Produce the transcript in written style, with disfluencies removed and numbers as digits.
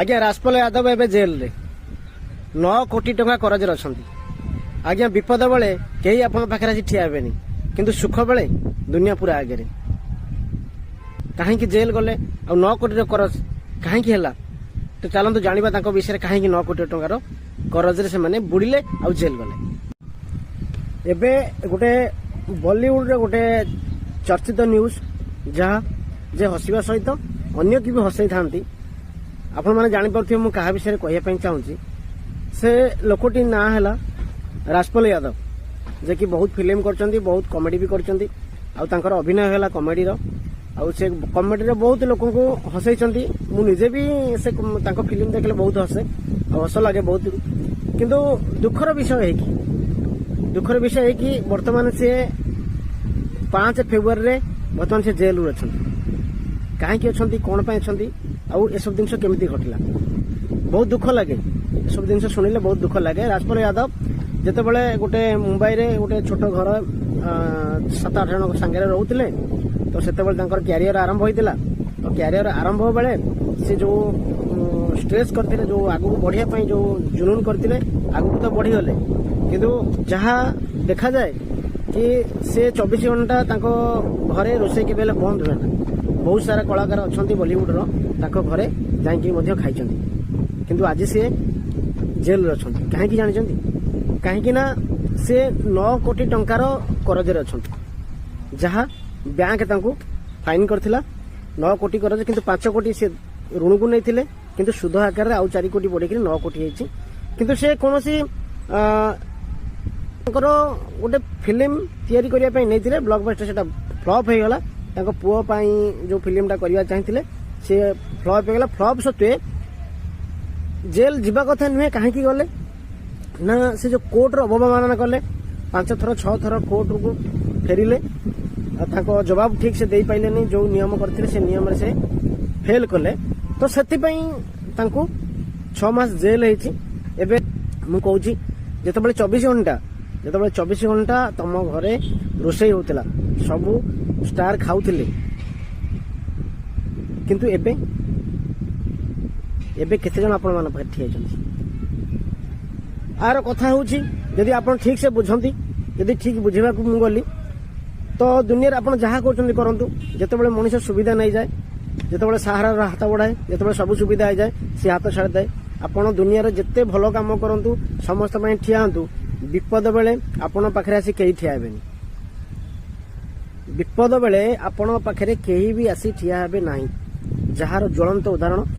ଆଜ୍ଞା, ରାଜପାଲ ୟାଦବ ଏବେ ଜେଲରେ 9 କୋଟି ଟଙ୍କା କରଜରେ ଅଛନ୍ତି। ଆଜ୍ଞା, ବିପଦ ବେଳେ କେହି ଆପଣଙ୍କ ପାଖରେ ଆସି ଠିଆ ହେବେନି, କିନ୍ତୁ ସୁଖ ବେଳେ ଦୁନିଆ ପୁରା ଆଗରେ। କାହିଁକି ଜେଲ ଗଲେ ଆଉ 9 କୋଟିର କରଜ କାହିଁକି ହେଲା? ତ ଚାଲନ୍ତୁ ଜାଣିବା ତାଙ୍କ ବିଷୟରେ, କାହିଁକି 9 କୋଟି ଟଙ୍କାର କରଜରେ ସେମାନେ ବୁଡ଼ିଲେ ଆଉ ଜେଲ ଗଲେ। ଏବେ ଗୋଟେ ବଲିଉଡର ଗୋଟେ ଚର୍ଚ୍ଚିତ ନ୍ୟୁଜ୍, ଯାହା ଯେ ହସିବା ସହିତ ଅନ୍ୟକୁ ବି ହସେଇଥାନ୍ତି। ଆପଣମାନେ ଜାଣିପାରୁଥିବେ ମୁଁ କାହା ବିଷୟରେ କହିବା ପାଇଁ ଚାହୁଁଛି। ସେ ଲୋକଟି ନାଁ ହେଲା ରାଜପାଲ ୟାଦବ, ଯେ କି ବହୁତ ଫିଲ୍ମ କରିଛନ୍ତି, ବହୁତ କମେଡି ବି କରିଛନ୍ତି ଆଉ ତାଙ୍କର ଅଭିନୟ ହେଲା କମେଡିର ଆଉ ସେ କମେଡିରେ ବହୁତ ଲୋକଙ୍କୁ ହସେଇଛନ୍ତି। ମୁଁ ନିଜେ ବି ସେ ତାଙ୍କ ଫିଲ୍ମ ଦେଖିଲେ ବହୁତ ହସେ ଆଉ ହସ ଲାଗେ ବହୁତ। କିନ୍ତୁ ଦୁଃଖର ବିଷୟ ହେଇକି ବର୍ତ୍ତମାନ ସିଏ 5 ଫେବୃଆରୀରେ ବର୍ତ୍ତମାନ ସେ ଜେଲରୁ ଅଛନ୍ତି। କାହିଁକି ଅଛନ୍ତି, କ'ଣ ପାଇଁ ଅଛନ୍ତି ଆଉ ଏସବୁ ଜିନିଷ କେମିତି ଘଟିଲା, ବହୁତ ଦୁଃଖ ଲାଗେ। ଏସବୁ ଜିନିଷ ଶୁଣିଲେ ବହୁତ ଦୁଃଖ ଲାଗେ। ରାଜପାଲ ୟାଦବ ଯେତେବେଳେ ଗୋଟେ ମୁମ୍ବାଇରେ ଗୋଟେ ଛୋଟ ଘର ସାତ ଆଠ ଜଣଙ୍କ ସାଙ୍ଗରେ ରହୁଥିଲେ, ତ ସେତେବେଳେ ତାଙ୍କର କ୍ୟାରିୟର ଆରମ୍ଭ ହୋଇଥିଲା। ତ କ୍ୟାରିୟର ଆରମ୍ଭ ବେଳେ ସେ ଯୋଉ ଷ୍ଟ୍ରେସ୍ କରିଥିଲେ, ଯୋଉ ଆଗକୁ ବଢିବା ପାଇଁ ଯୋଉ ଜୁନୁନ କରିଥିଲେ, ଆଗକୁ ତ ବଢିଗଲେ, କିନ୍ତୁ ଯାହା ଦେଖାଯାଏ କି ସେ 24 ଘଣ୍ଟା ତାଙ୍କ ଘରେ ରୋଷେଇ କେବେ ହେଲେ ବନ୍ଦ ହୁଏ ନା। ବହୁତ ସାରା କଳାକାର ଅଛନ୍ତି ବଲିଉଡର, ତାଙ୍କ ଘରେ ଯାଇକି ମଧ୍ୟ ଖାଇଛନ୍ତି। କିନ୍ତୁ ଆଜି ସିଏ ଜେଲରେ ଅଛନ୍ତି। କାହିଁକି ଜାଣିଛନ୍ତି? କାହିଁକି ନା ସେ 9 କୋଟି ଟଙ୍କାର କରଜରେ ଅଛନ୍ତି, ଯାହା ବ୍ୟାଙ୍କ ତାଙ୍କୁ ଫାଇନ୍ କରିଥିଲା। 9 କୋଟି କରଜ, କିନ୍ତୁ 5 କୋଟି ସେ ଋଣକୁ ନେଇଥିଲେ, କିନ୍ତୁ ସୁଧ ଆକାରରେ ଆଉ 4 କୋଟି ବଢିକିରି 9 କୋଟି ହେଇଛି। କିନ୍ତୁ ସେ କୌଣସି ତାଙ୍କର ଗୋଟେ ଫିଲ୍ମ ତିଆରି କରିବା ପାଇଁ ନେଇଥିଲେ ବ୍ଲକବଷ୍ଟର, ସେଟା ଫ୍ଲପ୍ ହେଇଗଲା। ତାଙ୍କ ପୁଅ ପାଇଁ ଯୋଉ ଫିଲ୍ମଟା କରିବା ଚାହିଁଥିଲେ, ସେ ଫ୍ଲପ୍ ହେଇଗଲା। ଫ୍ଲପ୍ ସତ୍ତ୍ୱେ ଜେଲ୍ ଯିବା କଥା ନୁହେଁ। କାହିଁକି ଗଲେ ନା ସେ ଯୋଉ କୋର୍ଟର ଅବମାନନା କଲେ, ପାଞ୍ଚ ଥର ଛଅ ଥର କୋର୍ଟକୁ ଫେରିଲେ ଆଉ ତାଙ୍କ ଜବାବ ଠିକ ସେ ଦେଇପାରିଲେନି। ଯୋଉ ନିୟମ କରିଥିଲେ, ସେ ନିୟମରେ ସେ ଫେଲ୍ କଲେ। ତ ସେଥିପାଇଁ ତାଙ୍କୁ 6 ମାସ ଜେଲ୍ ହେଇଛି। ଏବେ ମୁଁ କହୁଛି, ଯେତେବେଳେ 24 ଘଣ୍ଟା ତମ ଘରେ ରୋଷେଇ ହଉଥିଲା, ସବୁ ଷ୍ଟାର ଖାଉଥିଲେ, କିନ୍ତୁ ଏବେ ଏବେ କେତେ ଜଣ ଆପଣମାନଙ୍କ ପାଖରେ ଠିଆ ହେଇଛନ୍ତି? ଆର କଥା ହେଉଛି, ଯଦି ଆପଣ ଠିକ ସେ ବୁଝନ୍ତି, ଯଦି ଠିକ ବୁଝିବାକୁ ମୁଁ ଗଲି, ତ ଦୁନିଆରେ ଆପଣ ଯାହା କରୁଛନ୍ତି କରନ୍ତୁ, ଯେତେବେଳେ ମଣିଷ ସୁବିଧା ନେଇଯାଏ, ଯେତେବେଳେ ସାହାରାର ହାତ ବଢ଼ାଏ, ଯେତେବେଳେ ସବୁ ସୁବିଧା ହେଇଯାଏ, ସେ ହାତ ଛାଡ଼ିଦେଏ। ଆପଣ ଦୁନିଆରେ ଯେତେ ଭଲ କାମ କରନ୍ତୁ, ସମସ୍ତ ପାଇଁ ଠିଆ ହୁଅନ୍ତୁ, ବିପଦ ବେଳେ ଆପଣଙ୍କ ପାଖରେ ଆସି କେହି ଠିଆ ହେବେନି। ବିପଦ ବେଳେ ଆପଣଙ୍କ ପାଖରେ କେହି ବି ଆସି ଠିଆ ହେବେ ନାହିଁ, ଯାହାର ଜ୍ୱଳନ୍ତ ଉଦାହରଣ